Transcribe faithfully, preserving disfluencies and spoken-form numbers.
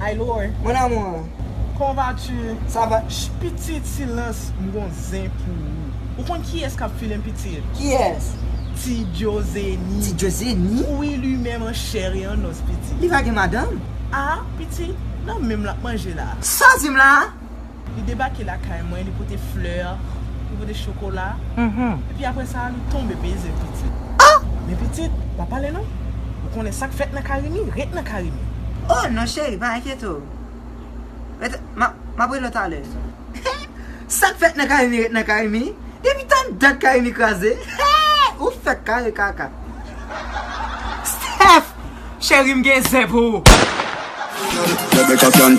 Hi Lord. Mon amour, Comment vas-tu? Ça va? Ch- Pitit, silans, m gon zen pou ou. Ou konn kiyès k ap file m, pitit? Kiyès? Ti Jozeni. Ti Jozeni? Wi, li menm an chè e an os, pitit. Li pa gen madanm? Ah, pitit, nan menm l ap manje la. Sa w di m la? Li debake lakay mwen, li pote flè, li pote chokola. Epi apre sa, li tonbe beze, pitit. Men pitit, pa pale non. Ou konnen sa k fèt nan kari mi, ret nan kari mi. Oh non, cheri, pa enkyete w. Ret, m a, m ap rele w talè. Sa k fèt nan kari mi, ret nan kari mi. Depi tann dat kari mi kraze. Ou fèk kare kaka. Steph! Cheri, m gen zen pou ou. Let me cut down.